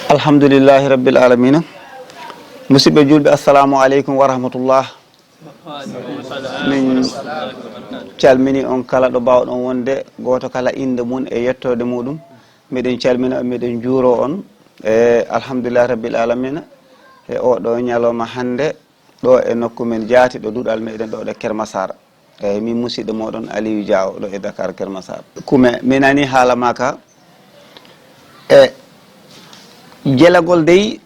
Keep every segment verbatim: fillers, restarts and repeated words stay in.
Alhamdulillahi rabbil alamina. Musidɓe julɓe, assalamu aleykum wa rahmatullah. Min calmini on kala ɗo mbawɗon wonde, gooto kala innde mum e yettoode muɗum. Miɗen calmina on, miɗen juuro on. E alhamdulillahi rabbil alamina. E oɗo ñalawma hannde, ɗo e nokku men jaati, ɗo duɗal meɗen ɗo, ɗo Kermasar. Eyyi, min musidɗo moɗon Aliou Diaw, ɗo e Dakar, Kermasar. Kume, mi nani haala ma ka. E jelagol dey,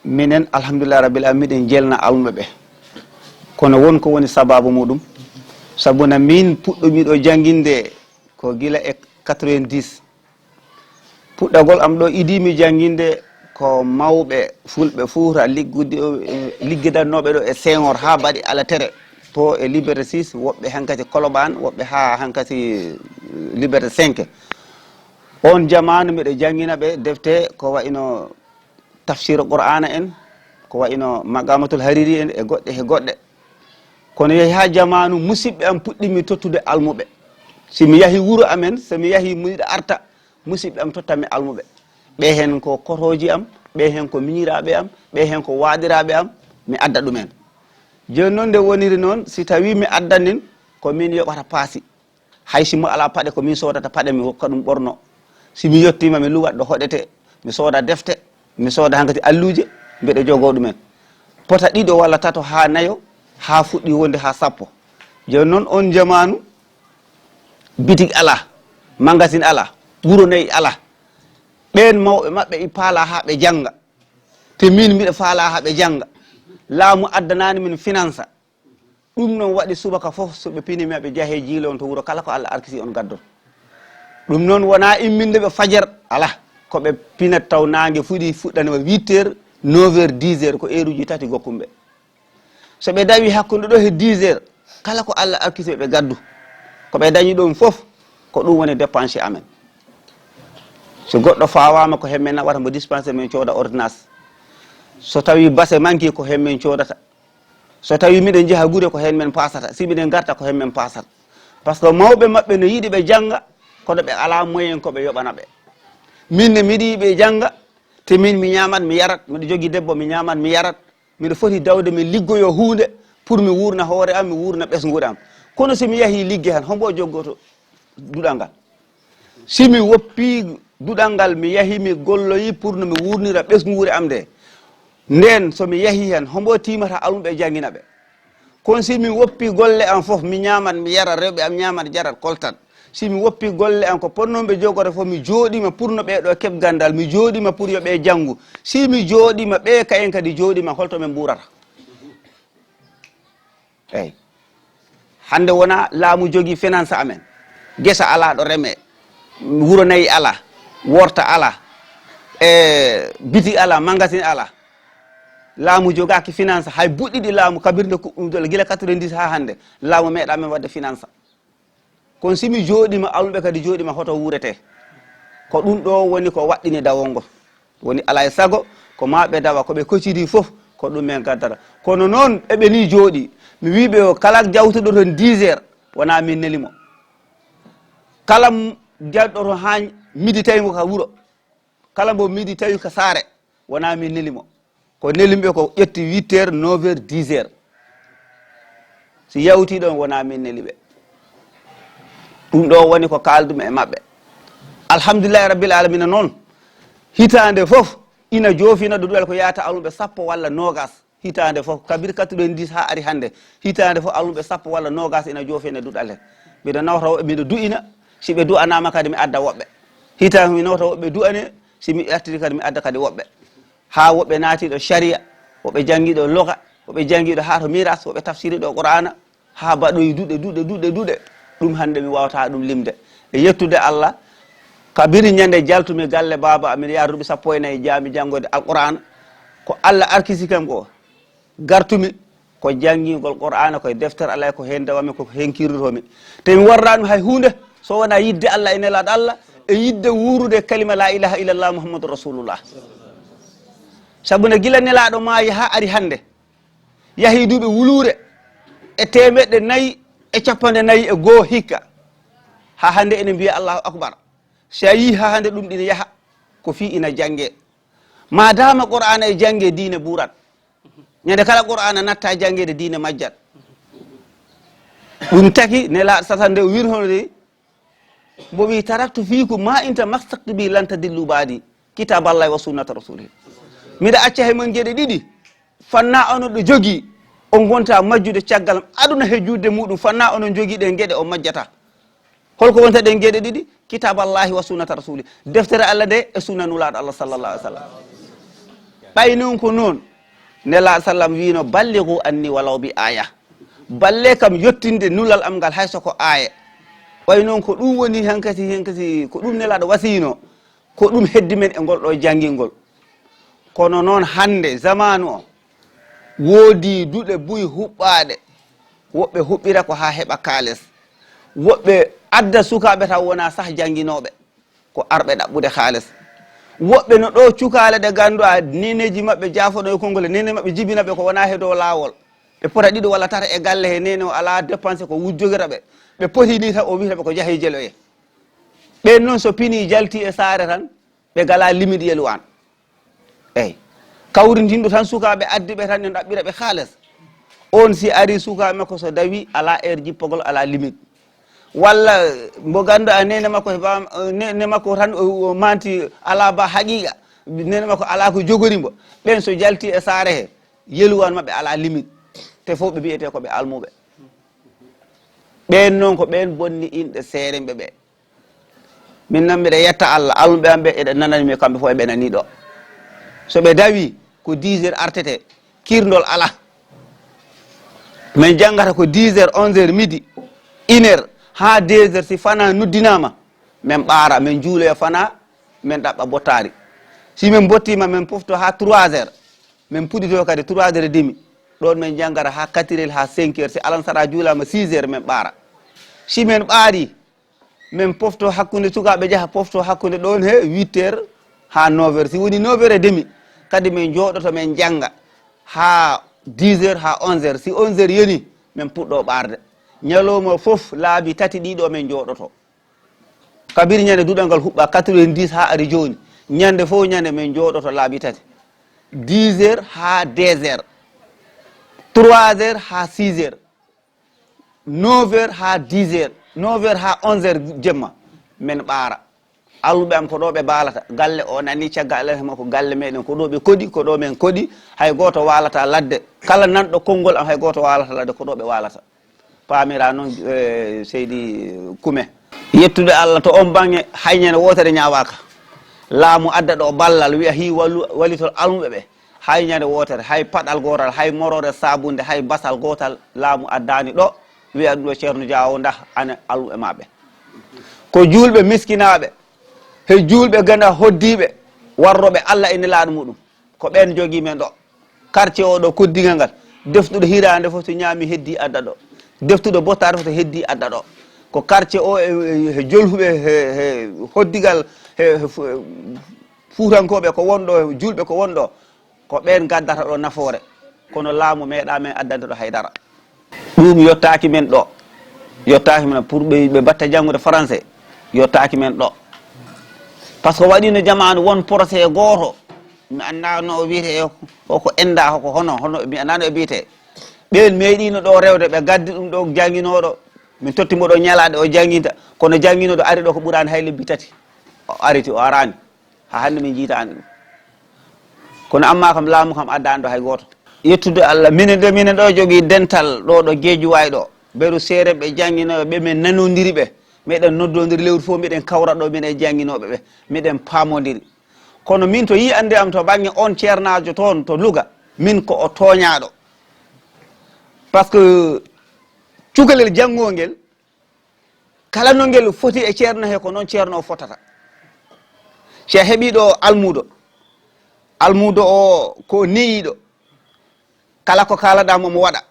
minen, alhamdulillah rabbil alamin, miɗen jelna almuɓe ɓe. Kono won ko woni sababu muɗum. Sabuna min puɗɗumi ɗo jannginde ko gila e quatre-vingt-dix. Puɗɗagol am ɗo, idimi jannginde ko mawɓe fulɓe Fuuta liggude, liggidannoɓe ɗo e Senghor haa mbaɗi alatere to e Liberté six, woɓɓe hankati Koloban, woɓɓe haa hankati Liberté cinq. On jamaanu miɗo janngina ɓe defte ko wayno tafsir Qur'ana en, ko wayno Maqamatul Hariri en e goɗɗe, e goɗɗe. Kono yehi haa jamaanu, musidɓe am puɗɗimi tottude almuɓe. Si mi yahi wuro amen, so mi yahi miɗo arta, musidɓe am tottanmi almuɓe. Ɓe heen ko kotooji am, ɓe heen ko miñiraaɓe am, ɓe heen ko waaɗiraaɓe am, mi adda ɗumen. Jooni noon nde woniri noon, si tawii mi addanin, ko min yoɓata paasi. Hay si mo alaa paɗe, ko min soodata paɗe, mi hokka ɗum ɓorno. Si mi yettiima, mi luwat ɗo hoɗete, mi sooda defte, mi sooda hankati alluuje, mbeɗa jogoo ɗumen. Pota ɗiɗo walla tato haa nayo, haa fuɗɗi wonde haa sappo. Jooni noon on jamaanu, bitik alaa, magasin alaa, wuro nayi alaa. Ɓeen mawɓe maɓɓe i paala haa ɓe jannga. Te min mbiɗa faala haa ɓe jannga. Laamu addanaani min finansa. Ɗum noon waɗi subaka fof, so ɓe pinii ma, ɓe njaha e jiile on to wuro, kala ko Allah arkiti on gaddon. Ɗum noon wonaa imminde ɓe fajar, alaa. Ko ɓe pinat taw naange fuɗi, fuɗɗanima huit heures, neuf heures, dix heures, ko heure uji tati gokkumɓe. So ɓe dawi hakkunde ɗo he dix heures, kala ko Allah arkiti ɓe gaddu. Ko ɓe dañi ɗoon fof, ko ɗum woni dépense amen. So goɗɗo fawaama, ko heen min nawata mo dispensaire, min cooda ordonnance. So tawi base manki, ko heen min coodata. So tawi miɗen njaha gure, ko heen min paasata. Si miɗen ngarta, ko heen min paasata. Par ce que mawɓe maɓɓe no yiɗi ɓe jannga, kono ɓe alaa moyen ko ɓe yoɓana ɓe. Min ne miɗi ɓe jannga, te min mi ñaamat, mi yarat. Miɗo jogii debbo, mi ñaamat, mi yarat. Miɗo foti dawde mi liggoyo huunde pour mi wuurna hoore am, mi wuurna ɓesnguure am. Kono si mi yahii ligge han, hombo joggoto duɗal ngal? Si mi woppii duɗal ngal, mi yahi mi golloyi pour no mi wuurnira ɓesnguure am nde. Ndeen so mi yahii heen, hombo tiimata almuɓe janngina ɓe? Kono si mi woppii golle am fof, mi ñaamat, mi yarat, rewɓe am ñaamat, jarat, koltat. Si mi woppii golle am, ko potnooɓe jogorde fof, mi jooɗiima pour no ɓee ɗo keɓ ganndal, mi jooɗiima pour yo ɓee janngu. Si mi jooɗiima, ɓee kayen kadi jooɗiima, holto min mbuurata? Eyi. Hannde wonaa laamu jogii finance amen. Gesa alaa ɗo remee, wuro nayi alaa, worta alaa, e bitik alaa, magasin alaa. Laamu jogaaki finance, hay buɗɗiɗi laamu kabirnde kuɓɓum dole gila quatre-vingt-dix haa hannde, laamu meeɗaa men waɗde finance. Kono si mi jooɗiima, almuɓe kadi jooɗiima, hoto wuuretee. Ko ɗum ɗo woni ko waɗɗini dawol ngol. Woni alaa e sago, ko maa ɓe dawa, ko ɓe kociri fof, ko ɗum men gaddata. Kono noon, eɓe ni jooɗi. Mi wii ɓe o, kala jawtuɗo toon dix heures, wonaa min neli mo. Kala m-, jawɗo toon haa midi tawi mo ka wuro. Kala mbo midi tawi ka saare, wonaa min neli mo. Ko neli ɓe ko ƴetti huit heures, neuf heures, dix heures. Si yawti ɗon, wonaa min neli ɓe. Ɗum ɗo woni ko kaaldumi e maɓɓe. Alhamdulillahi rabbil alamina noon, hitaande fof ina joofina ɗo duɗal ko yahata almuɓe sappo walla noogas. Hitaande fof, kabir quatre-vingt-dix haa ari hannde, hitaande fof almuɓe sappo walla noogas ina joofina duɗal he. Miɗo nawta woɓɓe, miɗo du'ina, si ɓe du'anaama kadi mi adda woɓɓe. Hitaande mi nawta woɓɓe du'ane, si mi artiri kadi mi adda kadi woɓɓe. Haa woɓɓe naati ɗo sharia, woɓɓe janngi ɗo loga, woɓɓe janngi ɗo haa to miras, woɓɓe tafsiri ɗo Qur'aana, haa mbaɗoyi duɗe, duɗe, duɗe, duɗe. Ɗum hannde mi waawata ɗum limde. E yettude Allah, kabiri ñande jaltumi galle baaba amin, yaha duuɓi sappo e nayi, jaami janngoyde Alqur'aana. Ko Allah arkisi kam ko, gartumi ko janngingol Qur'aana, ko e deftere Allah, ko heen dawami, ko heen kirritomi. Te mi warraani hay huunde, so wonaa yiɗde Allah e nelaaɗo Allah, e yiɗde wuurude kalima laa ilaaha illallah Muhammadu Rasulullah. Sabu ne gila nelaaɗo maayi haa ari hannde, yahii duuɓi wuluure e teemeɗɗe nayi e cappanɗe nayi e goo hikka. Haa hannde ene mbiya Allahu Akbar. Si a yii haa hannde ɗum ɗina yaha, ko fii ina janngee. Maadaama Qur'aana e jannge, diine buurat. Ñande kala Qur'aana natta janngeede, diine majjat. Ɗum taki Nelaaɗo satan nde o wirhonori, mbo wi: "Taraktu fiikum ma in tamassaktu bi lan tadillu baadi, kitaballahi wa sunnata rasulihi." Miɗa acca he mon geɗe ɗiɗi, fanna onon ɗo jogii, on ngonta majjude caggal am, aduna he juutde muɗum, fanna onon jogii ɗen geɗe, on majjata. Holko wonta ɗen geɗe ɗiɗi? Kitaballahi wa sunnata rasuli. Deftere Allah nde e sunna Nulaaɗo Allah sallallahu alaihi wasallam. Ɓay non ko non, Nelaaɗo sallam wiino: "Ballighu anni walaw bi aya." Balle kam yottinde nulal am ngal, hay so ko aya. Ɓay non ko ɗum woni hankati, hankati ko ɗum Nelaaɗo wasiyno, ko ɗum heddi men e ngol ɗo janngingol. Kono noon hannde, zamaanu o, woodi duɗe buy huɓɓaaɗe. Woɓɓe huɓɓira ko haa heɓa kaales. Woɓɓe adda sukaaɓe taw wonaa sah jannginooɓe, ko arɓe ɗaɓɓude kaales. Woɓɓe no ɗo cukaale ɗe ngannduɗaa neneeji maɓɓe jaafono e konngol, nene maɓɓe jibina ɓe ko wonaa he dow laawol. Ɓe pota ɗiɗo walla tata e galle he, nene o alaa dépense, ko wujjogirta ɓe. Ɓe poti ni tan o wiyta ɓe ko jahee jeloyee. Ɓeen noon so pini jalti e saare tan, ɓe ngala limite yeluwaan. Eyi. Kawrintinɗo tan sukaaɓe, addi ɓe tan, ne ɗaɓɓira ɓe kaalis. On si ari sukaaɓe makko so dawi, alaa heure jippogol, alaa limite. Walla mbo ganduɗa nene makko, he ba-, ne-, ne makko tan o, o manti, alaa ba haqiqa. Nene makko alaa ko jogori mbo. Ɓen so jalti e saare he, yeluwan maɓɓe alaa limite. Te fof ɓe mbiyete ko ɓe almuɓe. Ɓen noon ko ɓen bonni inɗe seerenɓe ɓe. Min nan mbiɗa yetta Allah, almuɓe am ɓe eɗe nanani mi, kamɓe fof eɓe nani ɗo. So ɓe dawi ko dix heures artete, kirndol alaa. Min janngata ko dix heures, onze heures, midi, une heure, haa deux heures, si fana noddinaama, min ɓaara, min juuloya fana, min ɗaɓɓa bottaari. Si min bottiima, min pofto haa trois heures, min puɗito kadi trois heures et demi. Ɗoon min janngata haa quatre heures, haa cinq heures, si alansara juulaama six heures, min ɓaara. Si min ɓaari, min pofto hakkunde sukaaɓe, jaha pofto hakkunde ɗoon he huit heures haa neuf heures. Si woni neuf heures et demi, kadi min njooɗoto, min njannga haa dix heures, haa onze heures. Si onze heures yoni, min puɗɗo ɓaarde. Ñalawma fof, laabi tati ɗiɗo min njooɗoto. Kabiri ñande duɗal ngal huɓɓa quatre-vingt-dix haa ari jooni, ñande fof ñande min njooɗoto laabi tati. Dix heures haa deux heures, trois heures haa six heures. Neuf heures haa dix heures, neuf heures haa onze heures jemma, min ɓaara. Almuɓe am ko ɗo ɓe mbaalata. Galle o nani, caggal Allah, himo ko galle meɗen, ko ɗo ɓe koɗi, ko ɗo min koɗi. Hay gooto waalata ladde. Kala nanɗo konngol am, hay gooto waalata ladde, ko ɗo ɓe waalata. Paamira noon, eh, seydi Kume. Yettude Allah to on baŋŋe, hay ñande wootere ñaawaaka. Laamu adda ɗo ballal, wiya hii wallu-, wallitol almuɓe ɓe. Hay ñande wootere, hay paɗal gootal, hay moroore saabunde, hay basal gootal laamu addaani ɗo, wiya ɗum ɗo Ceerno Jaawo, ndah ane almuɓe maɓɓe. Ko juulɓe miskinaaɓe, he juulɓe ganda hoddiiɓe, warrooɓe Allah e Nelaaɗo muɗum. Ko ɓeen jogii men ɗo. Quartier o ɗo, Koddigal ngal, deftuɗo hiraande fof so ñaami heddi adda ɗo. Deftuɗo bottaari fof so heddi adda ɗo. Ko quartier o e, e, he jolhuɓe, he, he Hoddigal, he, he fu-, Fuutankooɓe ko won ɗo, juulɓe ko won ɗo, ko ɓeen ngaddata ɗo nafoore. Kono laamu meeɗaa men addande ɗo hay dara. Ɗum yottaaki men ɗo. Yottaaki men pour ɓe, ɓe mbatta janngude français. Yottaaki men ɗo. Par ce que waɗiino jamaanu won procès gooto. Mi anndaa no o wiyetee, hoko enda, hoko hono, hono, mi anndaa no o wiyetee. Ɓeen meeɗiino ɗo rewde, ɓe gaddi ɗum ɗo jannginooɗo. Min totti mo ɗo ñalaaɗe o jannginta. Kono jannginooɗo ari ɗo ko ɓuraani hay lebbi tati. O ariti, o araani. Haa hannde min njiitaani ɗum. Kono amma kam laamu kam addaani ɗo hay gooto. Yettude Allah, minen de, minen ɗo jogii dental ɗo, ɗo Geejuwaay ɗo. Beru seerenɓe jannginooɓe ɓe, min nanondiri ɓe. Meɗen noddondiri lewru fof, meɗen kawra ɗo, minen e jannginooɓe ɓe. Meɗen paamondiri. Kono min to yiyannde am to baŋnge on ceernaajo toon to Louga, min ko o tooñaaɗo. Par ce que cukalel janngongel, kala no ngel foti e ceerno he, ko noon ceerno o fotata. Si a heɓii ɗo almuudo, almuudo o ko neyiiɗo, kala ko kaalaɗaa mo omo waɗa,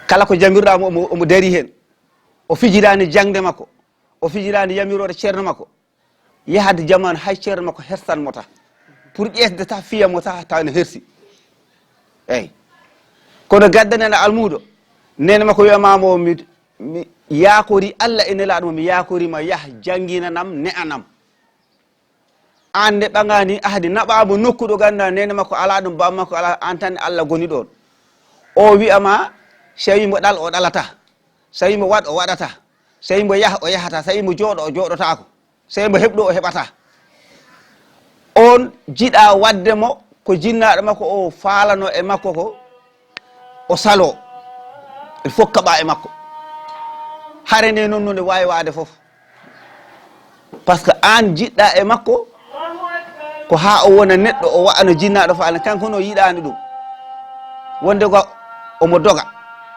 kala ko jamirɗaa mo omo, omo darii heen, o fijiraani jaŋde makko, o fijiraani yamiroore ceerno makko, yahde jamaanu hay ceerno makko hersan mo ta, pour ƴeesde ta, fiya mo ta, taw ene hersi. Eey. Kono gaddanene almuudo, neene makko wiya ma mo, mi, mi yaakori Allah e Nelaaɗo mo, mi yaakori ma, yah jannginanam, ne'anam. Aan nde ɓaŋaani ahdi, naɓaamo nokku ɗo ganduɗa neene makko alaa ɗum, baaba makko alaa, aan tan Allah goni ɗoon. O wi'a ma, so wi mbo ɗal, o ɗalata. So wi mbo waɗ, o waɗata. So wi mbo yah, o yahata. So wi mbo jooɗo, o jooɗotaako. So wi mbo heɓ ɗo, o heɓata. On jiɗa waɗde mo ko jinnaaɗo makko o faalano e makko ko, o saloo. Il faut kaɓa e makko. Hare nde noon no nde waawi waade fof. Parce que aan jiɗɗa e makko ko haa o wona neɗɗo, o wa'ano jinnaaɗo faale, kanko no yiɗaani ɗum. Wonde ko omo doga,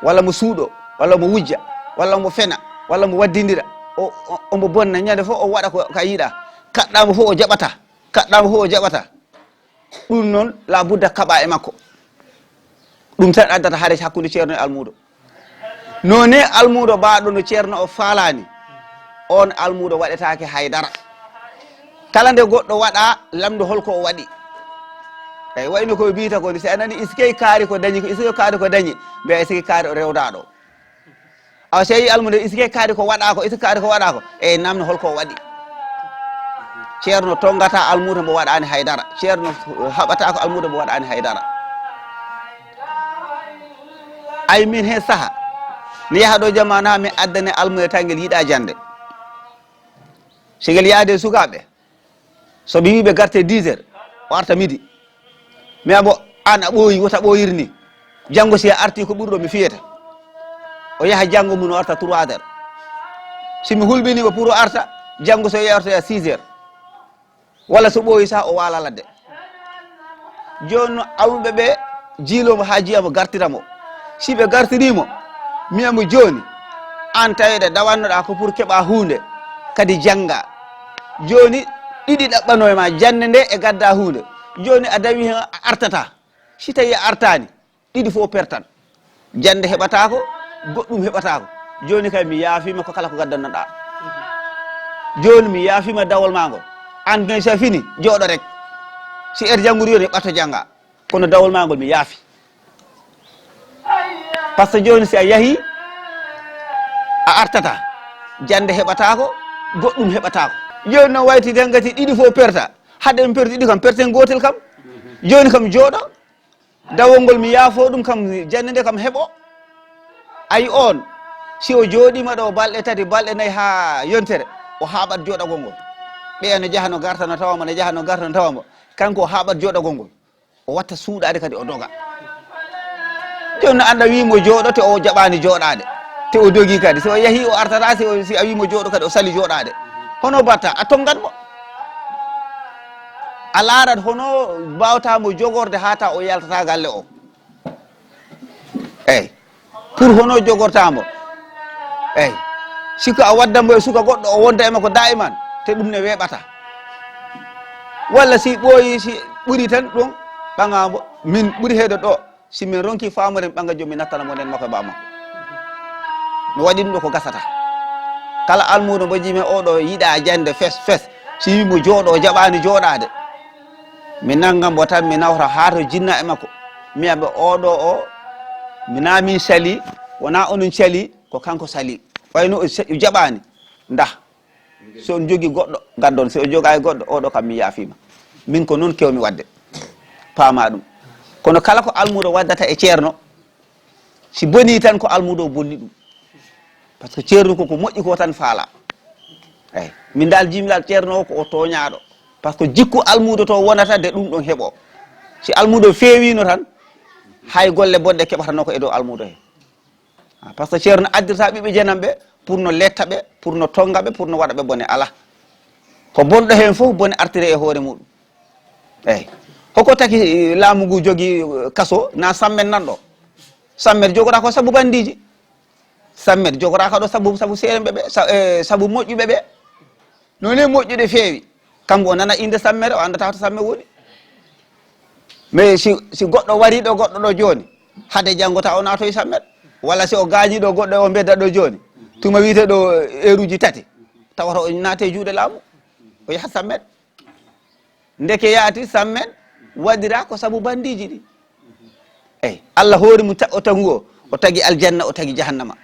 walla mo suuɗo, walla mo wujja, walla mo fena, walla mo waddindira. O, o, omo bonna, ñande fof o waɗa ko ka yiɗa. Kaɗɗa mo fof o jaɓata, kaɗɗa mo fof o jaɓata. Ɗum noon, la budda kaɓa e makko. Ɗum tan addata hare hakkunde ceerno e almuudo. Noone almuudo baaɗo no ceerno o faalaani, on almuudo waɗetaake hay dara. Kala nde goɗɗo waɗa, lamndo holko o waɗi. Eyi, wayno ko ɓe mbiyata ko ni, si a nani iskey kaari ko dañi, ko iskey kaari ko dañi, mbiya iskey kaari o rewdaaɗo. Awa, so a yii almuudo, iskey kaari ko waɗa ko, iskey kaari ko waɗa ko, eyi, namno holko o waɗi. Ceerno tonngata almuudo mbo waɗaani hay dara. Ceerno haɓata ko almuudo mbo waɗaani hay dara. Ay, min he saha, mi yaha ɗo jamaana, mi addane almuudo tan ngel yiɗa jannde. So ngel yaade sukaaɓe, so mi wii ɓe garte dix heures, o arta midi. Mi amo, aan a ɓooyi, wota ɓooyir ni. Janngo si a arti ko ɓurɗo mi fiyete. O yaha janngo mum, o arta trois heures. Si mi hulɓini mo pour o arta, janngo so o arta six heures. Walla so ɓooyi sa o waala ladde. Jooni no awɓe ɓe jiiloo mo haa jiya mo gartira mo. Si ɓe gartirii mo, mi amo jooni, aan taweede dawannoɗaa ko pour keɓa huunde, kadi jannga. Jooni ɗiɗi ɗaɓɓanoo e ma, jannde nde e gadda huunde. Jooni a dawi heen a artataa. Si tawi a artaani, ɗiɗi fof pertan. Jannde heɓataako, goɗɗum heɓataako. Jooni kay mi yaafiima ko kala ko gaddannoɗaa. Jooni mi yaafiima dawol maa ngol. Aan kay so a fini, jooɗo rek. Si er jannguri yoni, ɓatto jannga. Kono dawol maa ngol mi yaafi. Par ce que jooni si a yahi, a artata. Jannde heɓataako, goɗɗum heɓataako. Jooni noon wayti tan gati ɗiɗi fof perta. Hade mi perti ɗiɗi kam, perten gootel kam. Jooni kam jooɗo. Dawol ngol mi yaafo ɗum kam, jannde nde kam heɓo. Ay on, si o jooɗiima ɗo balɗe tati, balɗe nayi haa yontere, o haaɓat jooɗagol ngol. Ɓeya no jaha no garta no tawa mo, no jaha no garta no tawa mo. Kanko o haaɓat jooɗagol ngol. O watta suuɗaade kadi o doga. Jooni no annda wii mo jooɗo te o jaɓaani jooɗaade. Te o dogi kadi. Si o yahi o artata, si o, si a wii mo jooɗo kadi o sali jooɗaade. Hono batta, a tonngat mo. A laarat hono mbaawta mo jogorde haa ta o yaltata galle o. Eey. Pour hono jogorta mo. Eey. Si ko a wadda mo e suka goɗɗo, o wonda e makko daa'iman, te ɗum ne weeɓata. Walla si ɓooyi, si ɓuri tan ɗum, ɓaŋa mo, min ɓuri heedo ɗo. Si min ronki faamude, mi ɓaŋa joom, mi nattana mo nden makko e baa makko. Mi waɗi ɗum ɗo ko gasata. Kala almuudo mo jiimi oɗo yiɗa jannde fes, fes. Si wii mo jooɗo, o jaɓaani jooɗaade. Mi nannga mo tan, mi nawta haa to jinna e makko. Mi wi'a ɓe, "Oɗo o, mi na min sali, wona onon cali, ko kanko sali." Wayno o sa-, jaɓaani. Ndah, so on jogi goɗɗo, gaddon. So o jogaay goɗɗo, oɗo kam mi yaafiima. Min ko noon kewmi waɗde. Paama ɗum. Kono kala ko almuudo waddata e ceerno, si bonii tan ko almuudo o bonni ɗum. Par ce que ceerno ko ko moƴƴi ko tan faala. Eey, min dal jimlal ceerno o ko o tooñaaɗo. Par ce que jikku almuudo to wonata de ɗum ɗon heɓo. Si almuudo feewiino tan, hay golle bonɗe keɓatanoo ko e dow almuudo he. Ah, par ce que ceerno addirta ɓiɓɓe jeenam ɓe pour no letta ɓe, pour no tonnga ɓe, pour no waɗa ɓe bone. Alaa. Ko bonɗo heen fof bone artire e hoore muɗum. Eey. Hoko taki, eh, laamu ngu jogi, eh, kaso, na sammet nan ɗo. Sammet jogora ko sabu bandiiji. Sammet jogora ka ɗo sabu, sabu seeremɓe ɓe, sa-, eh, sabu moƴƴuɓe ɓe. Noone moƴƴude feewi. Kambo o nana innde sammet, o anndata to sammet woni. Mais si, si goɗɗo wari ɗo, goɗɗo ɗo jooni, hade janngo ta o naatoy sammet. Walla si o gaañi ɗo, goɗɗo o mbedda ɗo jooni. Tuma wiyte ɗo heure uji tati. Tawata o naate juuɗe laamu. O yaha sammet. Ndeke yaati sammet waɗira ko sabu bandiiji ɗi. Eey, Allah hoori mum ta-, o tagu o, o tagi aljanna, o tagi jahannama.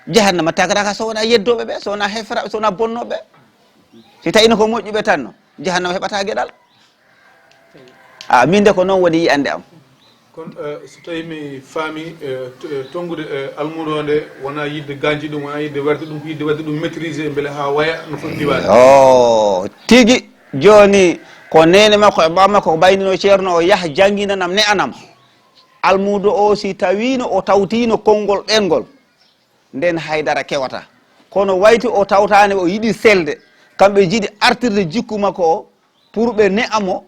Jahannama tagataka so wona yeddooɓe ɓe, so wona heferaaɓe, so wona bonnooɓe ɓe. Si tawino ko moƴƴuɓe tan no, Jahannama heɓata geɗal. A min de ko noon woni yiyande am. Kono eh, so tawi mi faami eh, t- eh, tonngude eh, almuudo o nde wona yidde gañde ɗum, wona yidde waɗde ɗum, ko yidde waɗde ɗum maîtriser mbele haa waya no foti diwade. O tigi jooni ko neene makko e baba makko ko baynino ceerno o yaha jannginanam ne anam. Almuudo o si tawiino o tawtiino konngol ɓenngol, nden haydara kewata. Kono wayti o tawtaani o yiɗi selde, kamɓe njiɗi artirde jikku makko o pour ɓe ne'a mo,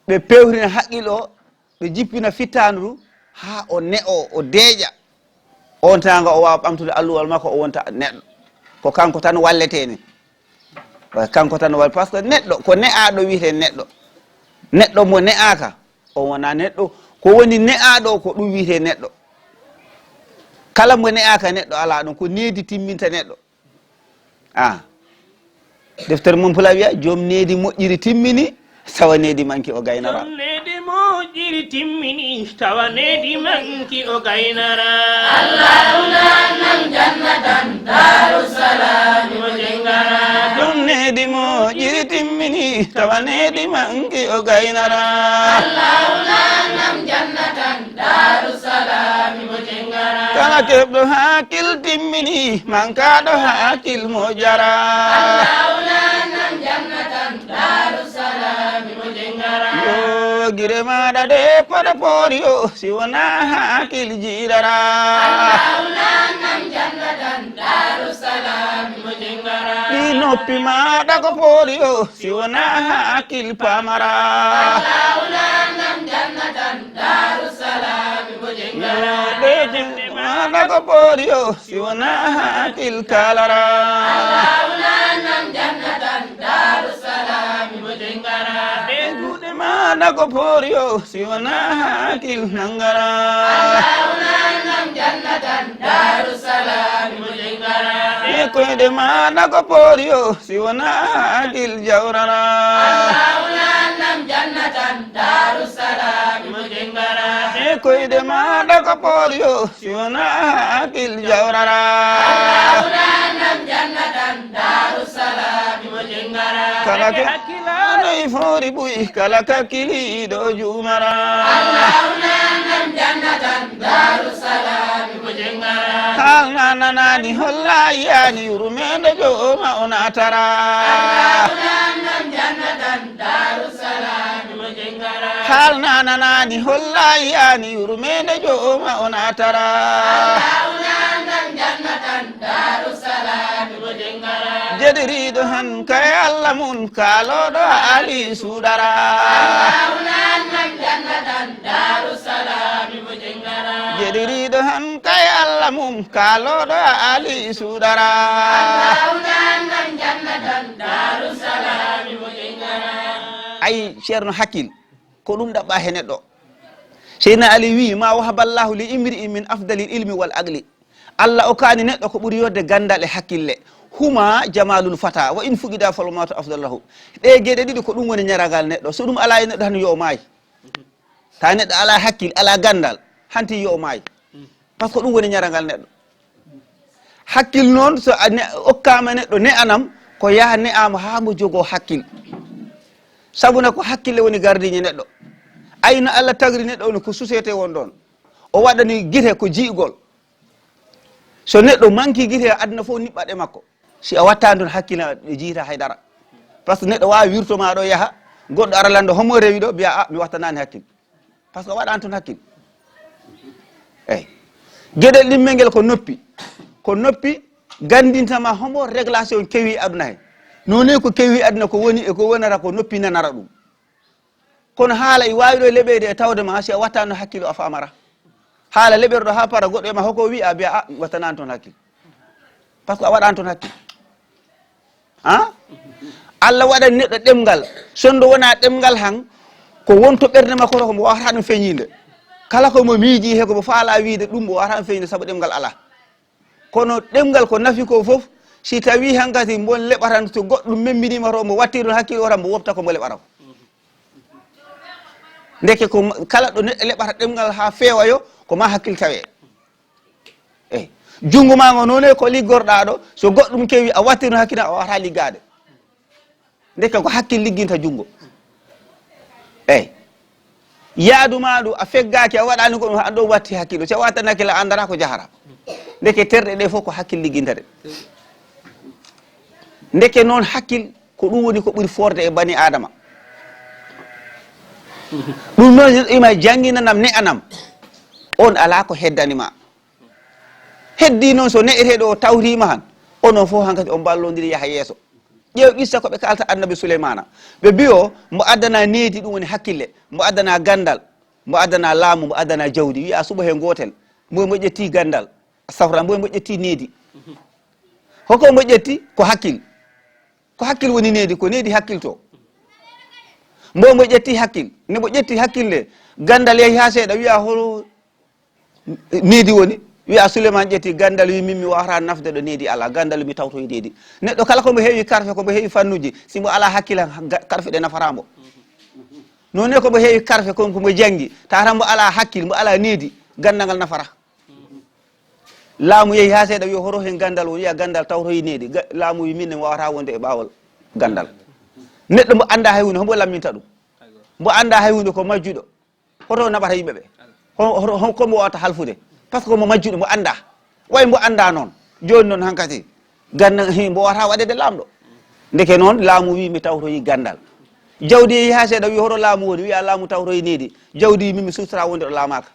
ɓe pewrina haqqil o, ɓe jippina fittaandu ndu haa o ne'oo, o deeƴa. Oon taanga o waawa ɓamtude alluwal makko o wonta neɗɗo. Ko kanko tan walletee ni. Wa- Kanko tan wal parce que neɗɗo ko ne'aaɗo wiyetee neɗɗo. Neɗɗo mo ne'aaka o wonaa neɗɗo. Ko woni ne'aaɗo o ko ɗum wiyetee neɗɗo. Kala mo ne'aaka neɗɗo alaa ɗum ko needi timminta neɗɗo. A deftere mum pula wiya joom needi moƴƴiri timmini tawa needi manki o gaynara. Joom needi moƴƴiri timmini tawa needi manki o gaynara. Ɗum needi moƴƴiri timmini tawa needi manki o gaynara. Kala keɓɗo hakkil timmini mankaaɗo hakkil mo jara. Yo gire maɗa de poɗo poori o si wona hakkil jirara. Ɗi noppi maɗa ko poori o si wona hakkil pamara. Ɗe jinde maɗa ko poori o si wona hakkil kalara. Juuɗe maɗa ko poori o si wona hakkil nangara. E koyɗe maɗa ko poori o si wona hakkil jawrara. E koyɗe maɗa ko poori o si wona hakkil jawrara. Kala ke hakkilano e foori ɓuy kala kakkiliɗo jumara. Haalna nanani holla yani yurmede jooma o natara. Haalna nanani holla yani yurmede jooma o natara. Jeɗiriɗo han kay Allah mum kaaloɗo ali suɗara. Jeɗiriɗo han kay Allah mum kaaloɗo ali suɗara. Ay ceerno hakkil ko ɗum ɗaɓɓa he neɗɗo. Seydina ali wi ma wahaballahu li imri'in min afdalil ilmi wal aqli. Allah okkaani neɗɗo ko ɓuri yodde ganndal e hakkille. Huma jamalul fata wa in fuqida fal mawtu afdal lahu. Ɗee geɗe ɗiɗi ko ɗum woni ñaragal neɗɗo, so ɗum alaa e neɗɗo tan yo o maay. Ta neɗɗo alaa hakkil alaa ganndal hanti yo o maay. Parce que ɗum woni ñaragal neɗɗo. Hakkil noon so a ne- okkaama neɗɗo ne'anam ko yaha ne'aama haa mbo jogoo hakkil. Sabu na ko hakkille woni gardiiñe neɗɗo. Ay no Allah tagri neɗɗo on ko société won ɗoon. O waɗani gite ko ji'gol. So neɗɗo manki gite aduna fof niɓɓat e makko. Si a wattaani toon hakkille ɗe jiyta haydara. Parce que neɗɗo waawi wirto ma ɗo yaha goɗɗo ara lanndo homo rewi ɗo mbiya a mi wattanaani hakkille. Parce que a waɗaani toon hakkille. Eyi. Geɗel ɗimmel ngel ko noppi. Ko noppi ganndinta ma homo réglation kewi aduna he. Noone ko kewi aduna ko woni e ko wonata ko noppi nanara ɗum. Kono haala i waawi ɗo leɓeyde e tawde ma si a wattaano hakkilo a famara. Haala leɓerɗo haa para goɗɗo e ma hoko wi a biya a mi wattanaani toon hakkil. Parce que a waɗaani toon hakkil. A Allah waɗani neɗɗo ɗemngal sonndo wona ɗemngal han ko wonto ɓernde makko to ko mbo wawata ɗum feñinde. Kala ko mo miiji he ko mo faala wiide ɗum mo wawata ɗum feñinde sabu ɗemngal alaa. Kono ɗemngal ko nafi ko fof si tawi hankadi mbo leɓata to goɗɗum memminima to mbo watti ɗon hakkil wota mbo wopta ko mbo leɓata ko. Ndeke ko kala ɗo neɗɗo leɓata ɗemngal ha feewayo ko ma hakkil tawe. Eyi junngo ma ngo noone ko liggorɗa ɗo so goɗɗum kewi a watti ɗon hakkil a wawata liggade. Ndeke ko hakkil ligginta junngo. Eyi. Yaadu maa ndu, a feggaaki, a waɗaani ko ɗum, an ɗon watti hakkil ɗo. Si a wattanaaki la, a anndataa ko jahara. Ndeke terɗe ɗe fof ko hakkil ligginta ɗe. Ndeke noon hakkil ko ɗum woni ko ɓuri foorde e bani Aadama. Ɗum noon ima jannginanam, ne'anam. On alaa ko heddani ma. Heddii noon so ne'eteeɗo o tawriima han, onon fof hankadi on mballondiri yaha yeeso. Ƴeew qissa ko ɓe kaalta Annabi Suleymaana. Ɓe mbiyo mbo addana needi, ɗum woni hakkille, mbo addana ganndal, mbo addana laamu, mbo addana jawdi. Wiya suɓo heen gootel, mboy mbo ƴetti ganndal, astafurlah, mboy mbo ƴetti needi. Hoko mbo ƴetti? Ko hakkil. Ko hakkil woni needi, ko needi hakkilto. Mbo mbo ƴetti hakkil. Nde mbo ƴetti hakkil nde, ganndal yehi haa seeɗa, wiya holo needi woni? Wiya Suleymaan ƴetti ganndal, wi min mi waawata nafde ɗo needi alaa. Ganndal mi tawtoyi needi. Neɗɗo kala ko mbo heewi karfe, ko mbo heewi fannuji, si mbo alaa hakkil, ga-, karfe ɗe nafata mbo. Noon ne ko mbo heewi karfe, kon ko mbo janngi, tawata mbo alaa hakkil, mbo alaa needi, ganndal ngal nafata. Laamu yehi haa seeɗa, wiya hoto heen ganndal woni, wiya ganndal tawtoyi needi. Ga-, laamu wi min ne mi waawata wonde e ɓaawol ganndal. Neɗɗo mbo anndaa hay huunde, hombo lamminta ɗum? Mbo anndaa hay huunde, ko majjuɗo. Hoto naɓata yimɓe ɓe? Ho-, hoto, ho-, ko mbo wawata halfude? Par ce que mo majjuɗo, mo anndaa. Way mbo anndaa noon. Jooni noon hankadi, ganna, hi, mbo wawata waɗede laamɗo. Ndeke noon, laamu wi mi tawtoyi ganndal. Jawdi yehi haa seeɗa, wi hoto laamu woni? Wiya laamu tawtoyi needi. Jawdi wi min mi suusata wonde ɗo laamaaka.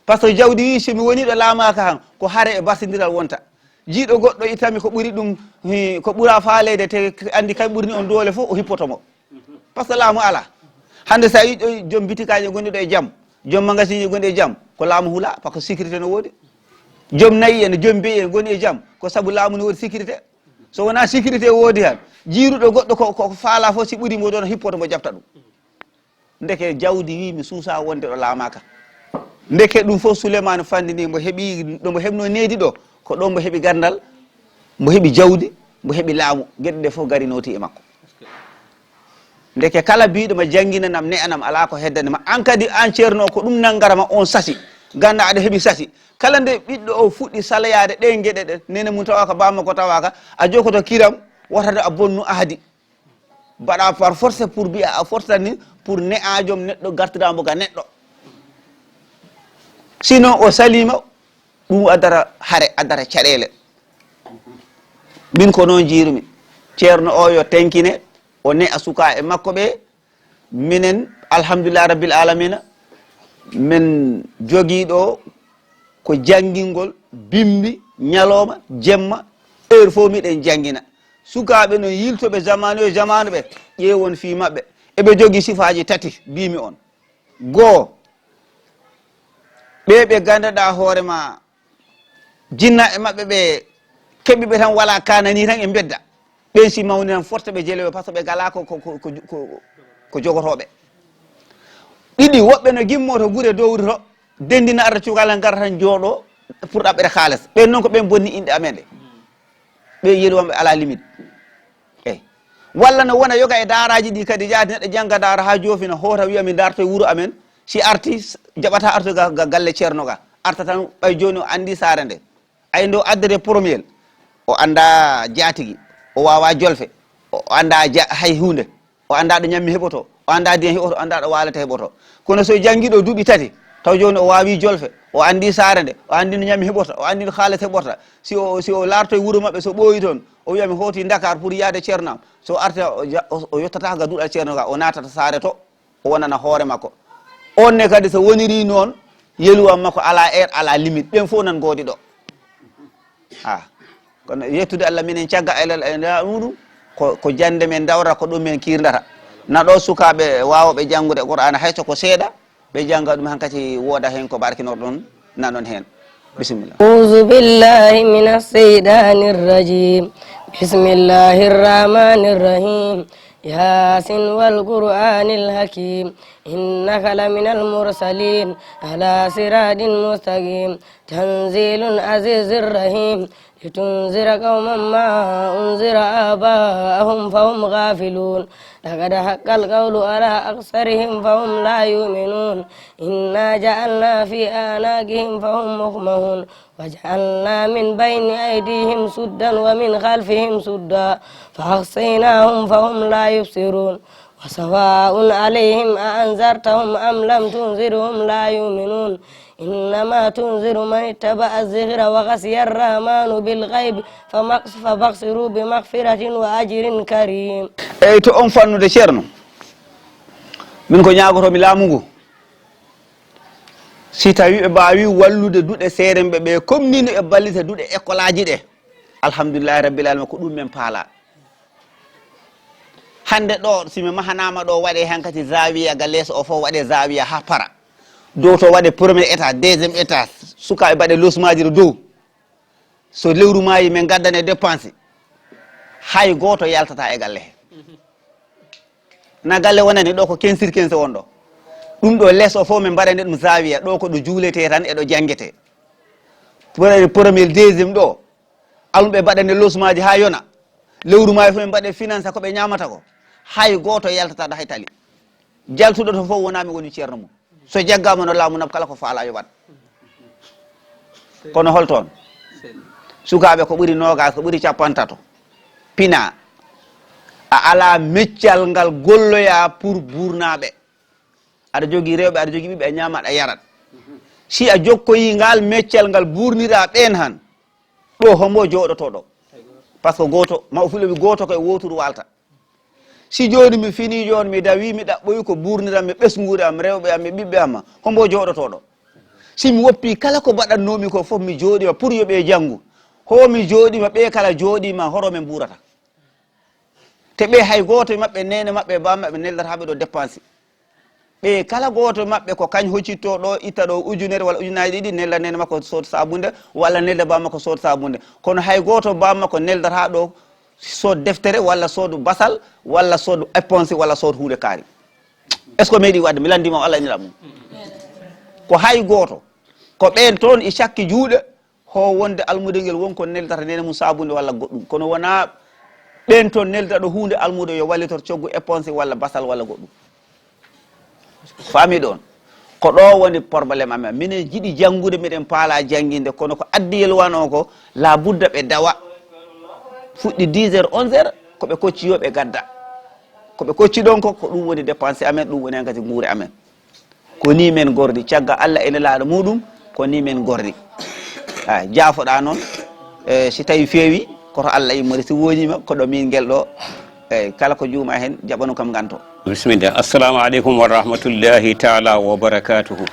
Par ce que jawdi wi, so mi woni ɗo laamaaka han, ko hare e barsindiral wonta. Jiiɗo goɗɗo ittami ko ɓuri ɗum, hi, ko ɓura faaleede, te anndi kay ɓurni on doole fof, o hippoto mo. Par ce que laamu alaa. Hannde so a yii ɗo joom bitikaaji en ngonɗi ɗo e jam, joom magasinji ngonɗi e jam, ko laamu hula, par ce que sécurité no woodi. Joom nayi en, joom beyi en ngonɗi e jam, ko sabu laamu no woodi sécurité. So wonaa sécurité woodi han, jiiruɗo goɗɗo ko, ko, ko faalaa fof, si ɓuri mo ɗoon, hippoto mo, jaɓta ɗum. Ndeke jawdi wi mi suusa wonde ɗo laamaaka. Ndeke ɗum fof Suleymaana fanndini, mbo heɓi, ɗo mbo heɓno needi ɗo, ko ɗo mbo heɓi ganndal, mbo heɓi jawdi, mbo heɓi laamu, geɗe ɗe fof gari nooti e makko. Ndeke kala biiɗo ma jannginanam, ne'anam, alaa ko heddani ma. An kadi, an ceerno, ko ɗum nanngara ma on sasi. Gannda aɗa heɓi sasi. Kala nde ɓiɗɗo o fuɗɗi saloyaade ɗeen geɗe ɗe, neene mum tawaaka, baaba makko tawaaka, a jogoto kiram, wotata a bonnu ahadi. Mbaɗa par force pour mbiya a fortani pour ne'ajo neɗɗo gartira mbo ga neɗɗo. Sinon o saliima, ɗum addata hare, addata caɗeele. Min ko noon jiirumi. Ceerno o yo tenkine, o ne'a sukaaɓe makko ɓe. Minen, alhamdulillah rabbil alamina, min jogii ɗo ko janngingol bimbi, ñalooma, jemma, heure fof miɗen janngina. Sukaaɓe no yiltoɓe jamaanu e jamaanu ɓe, ƴeewon fii maɓɓe. Eɓe jogii sifaaji tati, mbiimi on. Goo, ɓe ɓe nganndanɗaa hoore ma, jinna e maɓɓe ɓe keɓi ɓe tan, wala kanani tan e mbedda. Ɓen si mawni tan, forte ɓe jelewe, par ce que ɓe ngalaa ko, ko, ko, ko, ko, ko jogotooɓe. Ɗiɗi, woɓɓe no gimmo to gure dowri to, denndina arta cukalel, ngara tan jooɗo pour ɗaɓɓere kaalis. Ɓen noon ko ɓen bonni inɗe amen ɗe. Ɓe yelwanɓe alaa limite. Eyi. Walla no wona yoga e daaraaji ɗi kadi, yaadi neɗɗo jannga daara haa joofina, hoota wiya mi dartoy wuro amen. Si arti, s-, jaɓata artude ga, ga galle ceerno ga. Arta tan, ɓay jooni o anndi saare nde. Ay ndo addere premier, o anndaa jaatigi, o waawaa jolfe, o, o anndaa ja-, hay huunde. O anndaa ɗo ñammi heɓoto, o anndaa ndiyan heɓoto, o anndaa ɗo waalata heɓoto. Kono so janngi ɗo duuɓi tati, taw jooni o waawii jolfe, o anndii saare nde, o anndii no ñammi heɓorta, o anndii no kaalis heɓorta. Si o, si o laartoy wuro maɓɓe, so ɓooyi toon, o wiya mi hooti Dakar pour yahde ceerno am. So arti o ja-, o, o yottata ga duɗal ceerno ga, o naatata saare to, o wonana hoore makko. On ne kadi so wonirii noon, yeluwa makko alaa heure, alaa limite. Ɓen fof nan ngoodi ɗo. Ah. Kono yettude Allah, minen cagga e lel e nda ɗum ɗum, ko, ko jannde men dawra, ko ɗum men kiirndata. Na ɗo sukaaɓe waawɓe janngude Qur'aana, hay so ko seeɗa, ɓe jannga ɗum, hankadi wooda heen ko barkinorɗon nanon heen. Bisimilla. أعوذ بالله من الشيطان الرجيم. بسم الله الرحمن الرحيم. ياسين والقرآن الحكيم. إنك لمن المرسلين على صراط مستقيم. تنزيل العزيز الرحيم. لتنذر قوما ما أنذر آباؤهم فهم غافلون. لقد حق القول على أكثرهم فهم لا يؤمنون. إنا جعلنا في أعناقهم فهم مقمحون. وجعلنا من بين أيديهم سدا ومن خلفهم سدا فأغشيناهم فهم لا يبصرون. وسواء عليهم أأنذرتهم أم لم تنذرهم لا يؤمنون. إنما تنذر من اتبع الذكر وخشي الرحمن بالغيب فمغ- فبشره بمغفرة وأجر كريم. Eyyi, to on fannude, Ceerno, min ko ñaagoto mi laamu ngu, si tawi ɓe mbaawi wallude duɗe seerenɓe ɓe, comme ni no ɓe ballita duɗe école aji ɗe, alhamdulillahi rabbil alamin, ko ɗum min paala. Hannde ɗo, si mi mahanama ɗo, waɗe hankati zawiya ga lees o fof, waɗe zawiya ha para. Dow to waɗe premier étage, deuxième étage, sukaaɓe mbaɗe logement ji ɗo dow. So lewru maayi, min ngaddane dépense. Hay gooto yaltata e galle he. Na galle wonani ɗo ko kensir kense won ɗo. Ɗum ɗo lees o fof min mbaɗane ɗum zawiya, ɗo ko ɗo juulete tan e ɗo janngete. Premier, premier, deuxième ɗo, almuɓe mbaɗane logement ji ha yona. Lewru maayi fof min mbaɗe finance ko ɓe ñamata ko. Hay gooto yaltata ɗo hay tali. Jaltuɗo to fof wona mi woni ceerno mum. So jaggama no laamu nab kala ko faala yo waɗ. Kono hol toon? Sukaaɓe ko ɓuri noogas, ko ɓuri capantato. Pina. A ala meccal ngal golloya pour buurnaaɓe. Aɗa jogii rewɓe, aɗa jogii ɓiɓɓe, a ñaamat, a yarat. Si a jokkoyi ngal meccal ngal buurnira ɓeen han, ɗo hombo jooɗoto ɗo? Par ce que gooto, ma o fulo wi gooto ko e wooturu waalta. Si jooni mi fini jooni mi dawi mi ɗaɓɓoyi ko buurniran mi ɓesnguure am, rewɓe am e ɓiɓɓe am, hombo jooɗoto ɗo? Si mi woppi kala ko mbaɗannoomi ko fof mi jooɗima pour yo ɓe janngu. Ho mi jooɗima ɓe kala jooɗima horo men mbuurata. Te ɓe hay gooto e maɓɓe neene maɓɓe e baaba maɓɓe neldata ɓe ɗo dépense. Ɓe kala gooto e maɓɓe ko kañ hoccitto ɗo itta ɗo ujunere walla ujunaaji ɗiɗi nelda neene makko sood sabunde walla nelda baaba makko sood sabunde. Kono hay gooto baaba makko neldata ɗo sood deftere walla sood basal walla sood éponse walla sood huunde kaari. Est ce que meeɗi waɗde? Mi lanndima o Allah e nela mum. Ko hay gooto. Ko ɓeen toon e cakki juuɗe ho wonde almude ngel won ko neldata neene mum sabunde walla goɗɗum. Kono wona ɓeen toon nelda ɗo huunde almude yo wallitor coggu éponse walla basal walla goɗɗum. Faami ɗoon? Ko ɗo woni problème amen. Minen jiɗi janngude, miɗen paala jannginde, kono ko addi yelwano ko la budda ɓe dawa. Fuɗɗi dix heures, onze heures, ko ɓe kocci yo ɓe gadda. Ko ɓe kocci ɗoon ko, ko ɗum woni dépense amen, ɗum woni hankadi nguure amen. Ko ni men gordi, cagga Allah e nelaaɗo muɗum, ko ni men gordi. A jaafoɗa noon, e si tawi feewi, koto Allah immori, si wonima, ko ɗo min ngel ɗo, e kala ko juuma hen, jaɓanu kam nganto. Bismillah. Assalamu aleykum wa rahmatullahi taala wa barakatuhu.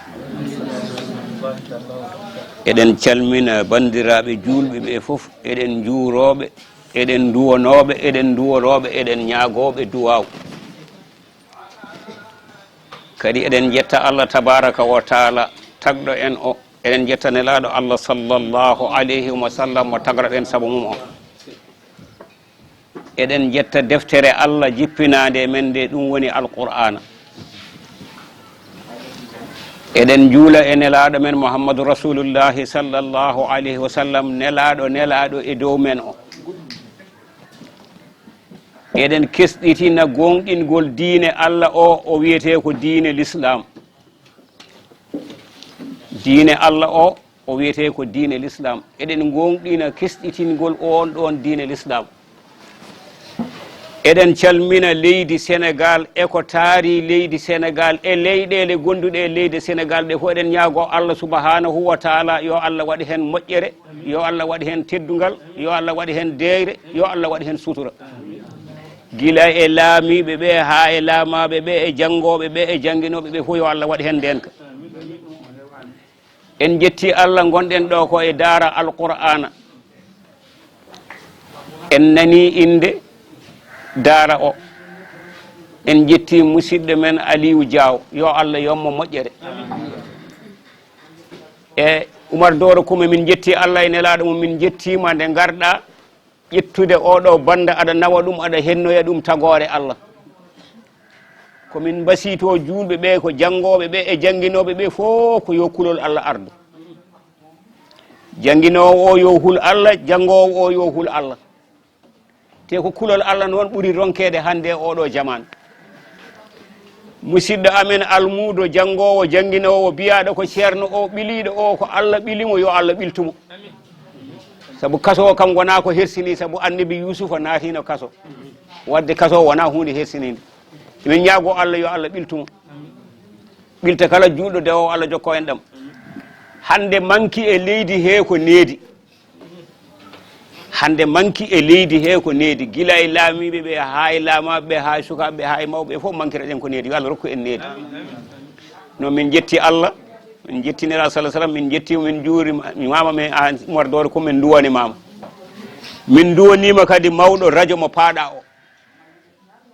Eɗen calmina banndiraaɓe juulɓe ɓe fof, eɗen njuurooɓe, eɗen nduwanooɓe, eɗen nduwanooɓe, eɗen ñaagooɓe duwaaw. Kadi eɗen njetta Allah tabaraka wa taala tagɗo en o, eɗen njetta nelaaɗo Allah sallallahu alayhi wa sallam mo tagraɗen sabu mum o. Eɗen njetta deftere Allah jippinaande e men nde, ɗum woni Alqur'aana. Eɗen njuula e nelaaɗo men Muhammadu Rasulullahi sallallahu alayhi wa sallam, nelaaɗo nelaaɗo e dow men o. Eɗen kesɗitina gooŋɗingol diine Allah o, o wiyetee ko diine Lislaam. Diine Allah o, o wiyetee ko diine Lislaam. Eɗen gooŋɗina kesɗitingol oon ɗoon diine Lislaam. Eɗen calmina leydi Senegaal e ko taari leydi Senegaal e leyɗeele gonduɗe e leydi Senegaal ɗe fof. Eɗen ñaagoo Allah subhanahu wa taala yo Allah waɗ heen moƴƴere, yo Allah waɗ heen teddungal, yo Allah waɗ heen deeyre, yo Allah waɗ heen sutura. Gila e laamiiɓe ɓe haa e laamaaɓe ɓe e janngooɓe ɓe e jannginooɓe ɓe fof yo Allah waɗ heen ndeenka. En njetti Allah, ngonɗen ɗo ko e daara Alqur'aana. En nani innde daara o. En njetti musidɗo men Aliyu Jaaw, yo Allah yommo moƴƴere. E Umar Dooro Kume, min njetti Allah e nelaaɗo mum, min njettiima nde ngarɗa ƴettude oɗo bannda, aɗa nawa ɗum, aɗa hennoya ɗum tagoore Allah. Ko min mbasiyto juulɓe ɓe, ko janngooɓe ɓe e jannginooɓe ɓe fof, ko yo kulol Allah ardu. Jannginoowo o yo hul Allah, janngoowo o yo hul Allah. Te ko kulol Allah noon ɓuri ronkeede hannde e oɗo jamaan. Musidɗo amen almuudo, janngoowo, jannginoowo, biyaaɗo ko ceerno o, ɓiliiɗo o, ko Allah ɓili mo, yo Allah ɓiltu mo. Sabu kaso o kam wonaa ko hersini, sabu annabi Yuusufa naatino kaso. Wadde kaso o wonaa huunde hersininde. Min ñaago Allah yo Allah ɓiltu mo. Ɓilta kala juulɗo dewo Allah jokko en ɗam. Hannde manki e leydi he ko needi. Hannde manki e leydi he ko needi, gila e laamiiɓe ɓe, haa e laamaaɓe ɓe, haa e sukaaɓe ɓe, haa e mawɓe ɓe, fof mankiraɗen ko needi. Yo Allah rokku en needi. No min njetti Allah, min njetti Nelaaɗo sallallahu alaihi wasallam, min njetti, min njuuri maama men, an Umar Dooro, ko min nduwani maama. Min nduwaniima kadi mawɗo radio mo paaɗa o.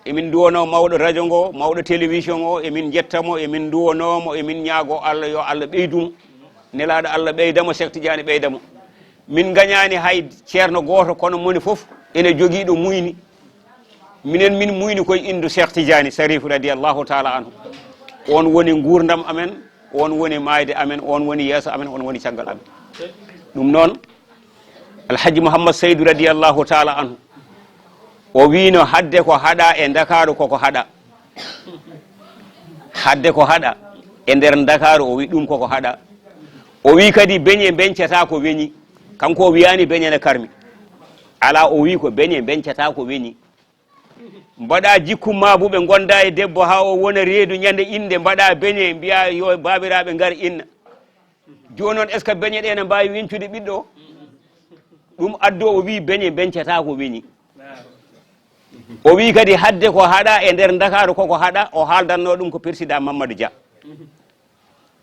Emin nduwanoo mawɗo radio ngo, mawɗo télévision o, emin njetta mo, emin nduwanoo mo, emin ñaago Allah yo Allah ɓeydu mo. Nelaaɗo Allah ɓeyda mo, Cheikh Tidiane ɓeyda mo. Min ngañaani hay ceerno gooto, kono moni fof ene jogii ɗo muyni. Minen min muyni koye inndu Cheikh Tidiane Sharif radiyallahu taala anhu. On woni nguurndam amen, on woni maayde amen, on woni yeeso amen, on woni caggal amen. Ɗum noon, Alhaji Mouhammad Seydou radiyallahu taala anhu, o wiino hadde ko haɗa e Ndakaaru koko haɗa. Hadde ko haɗa e nder Ndakaaru, o wi ɗum koko haɗa. O wi kadi beñe mbeñcata ko weñi. Kanko o wiyaani beñe ne karmi. Alaa, o wi ko beñe mbeñcata ko weñi. Mbaɗa jikku maabuɓe, ngonda e debbo haa o wona reedu ñande innde, mbaɗa beñe, mbiya yo baabiraaɓe ngar inna. Jooni noon, est-ce que beñe ɗe ne mbaawi weñcude ɓiɗɗo o? Ɗum addo o wi beñe mbeñcata ko weñi. O wi kadi hadde ko haɗa e nder Ndakaaru koko haɗa, o haaldanno ɗum ko président Mamadou Dia.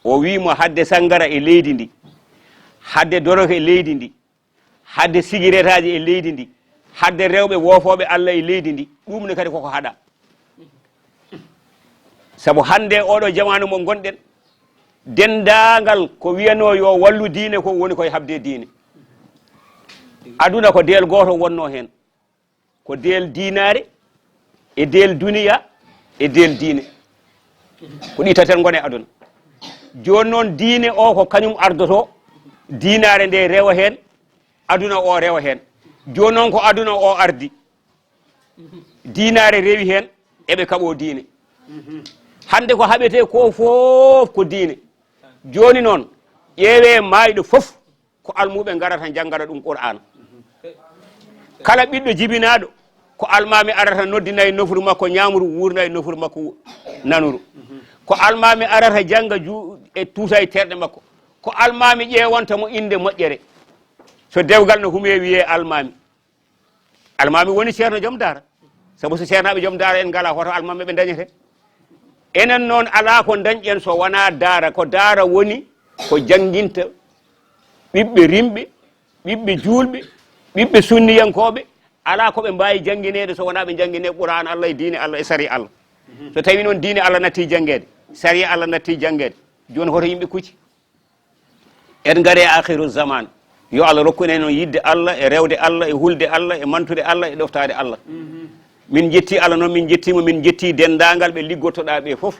O wi mo hadde sanngara e leydi ndi, hadde doroke e leydi ndi, hadde sigiretaaji e leydi ndi, hadde rewɓe woofooɓe Allah e leydi ndi, ɗum ne kadi koko haɗa. Sabu hannde oɗo jamaanu mo ngonɗen, denndaangal ko wiyanoo yo wallu diine ko woni koye haɓde diine. Aduna ko deel gooto wonnoo heen. Ko deel diinaare, e deel duniya, e deel diine. Ko ɗi tatel ngoni e aduna. Jooni noon, diine o ko kañum ardoto, diinaare nde rewa heen, aduna o rewa heen. Jooni noon ko aduna o ardi. Diinaare rewi heen, eɓe kaɓoo diine. Hannde ko haɓetee ko fof ko diine. Jooni noon, ƴeewee maayɗo fof, ko almuuɓe ngarata njanngana ɗum Qur'aana. Kala ɓiɗɗo jibinaaɗo, ko almaami arata noddina e nofru makko ñaamru, wuurna e nofru makko nanuru. Ko almaami arata jannga ju-, e tuuta e terɗe makko. Ko almaami ƴeewanta mo innde moƴƴere. So dewgal no humee wiyee almaami. Almaami woni ceerno joom daara. Sabu so ceernaaɓe joom daara en ngalaa, hoto almaami ɓe ndañete. Enen noon, alaa ko ndañƴen so wonaa daara. Ko daara woni ko jannginta ɓiɓɓe rimɓe, ɓiɓɓe juulɓe, ɓiɓɓe sunniyankooɓe. Alaa ko ɓe mbaawi janngineede so wonaa ɓe njannginee Qur'aan Allah e diine Allah e sariya Allah. So tawii noon diine Allah nattii janngeede, sariya Allah nattii janngeede, jooni hoto yimɓe kucci? En ngare akhiru zaman. Yo Allah rokku en noon yiɗde Allah, e rewde Allah, e hulde Allah, e mantude Allah, e ɗoftaade Allah. Min njetti Allah noon, min njetti mo, min njetti denndaangal ɓe liggotoɗaa ɓe fof.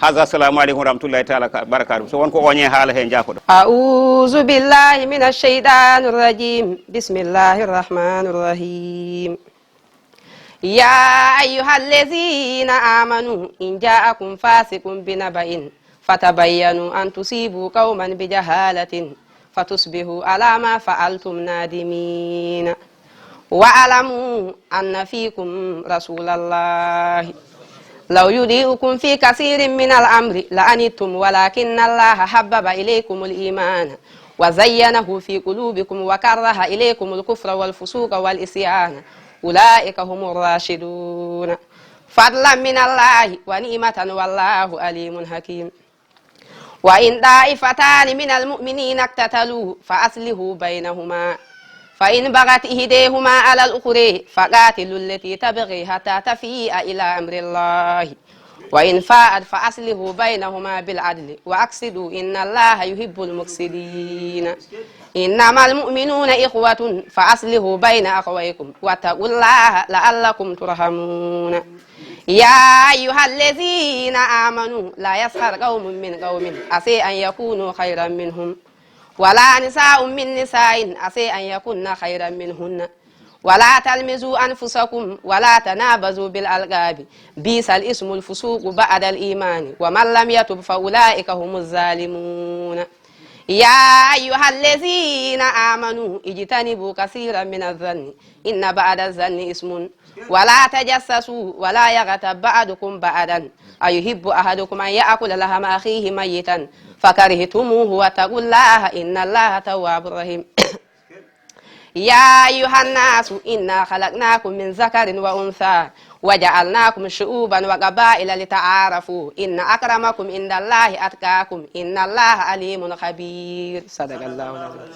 Haza, assalamu aleykum wa rahmatullahi taala ka-, barakatuh. So won ko oñe haala he, njaafoɗon. أعوذ بالله من الشيطان الرجيم. بسم الله الرحمن الرحيم. يا أيها الذين آمنوا إن جاءكم فاسق بنبأ فتبينوا أن تصيبوا قوما بجهالة فتصبحوا على ما فعلتم نادمين. واعلموا أن فيكم رسول الله لو يطيعكم في كثير من الأمر لعنتم ولكن الله حبب إليكم الإيمان وزينه في قلوبكم وكره إليكم الكفر والفسوق والعصيان أولئك هم الراشدون فضلا من الله ونعمة والله عليم حكيم. وإن طائفتان من المؤمنين اقتتلوا فأصلحوا بينهما فإن بغت إحداهما على الأخرى فقاتلوا التي تبغي حتى تفيء إلى أمر الله وإن فاءت فأصلحوا بينهما بالعدل وأقسطوا إن الله يحب المقسطين. إنما المؤمنون إخوة فأصلحوا بين أخويكم واتقوا الله لعلكم ترحمون. يا أيها الذين آمنوا لا يسخر قوم من قوم عسى أن يكونوا خيرا منهم ولا نساء من نساء عسى أن يكن خيرا منهن ولا تلمزوا أنفسكم ولا تنابزوا بالألقاب بئس الاسم الفسوق بعد الإيمان ومن لم يتب فأولئك هم الظالمون. يا أيها الذين آمنوا اجتنبوا كثيرا من الظن إن بعض الظن إثم ولا تجسسوا ولا يغتب بعضكم بعضا أيحب أحدكم أن يأكل لحم أخيه ميتا فكرهتموه واتقوا الله إن الله تواب رحيم. يا أيها الناس إنا خلقناكم من ذكر وأنثى وجعلناكم شعوبا وقبائل لتعارفوا إن أكرمكم عند الله أتقاكم إن الله عليم خبير. صدق الله العظيم.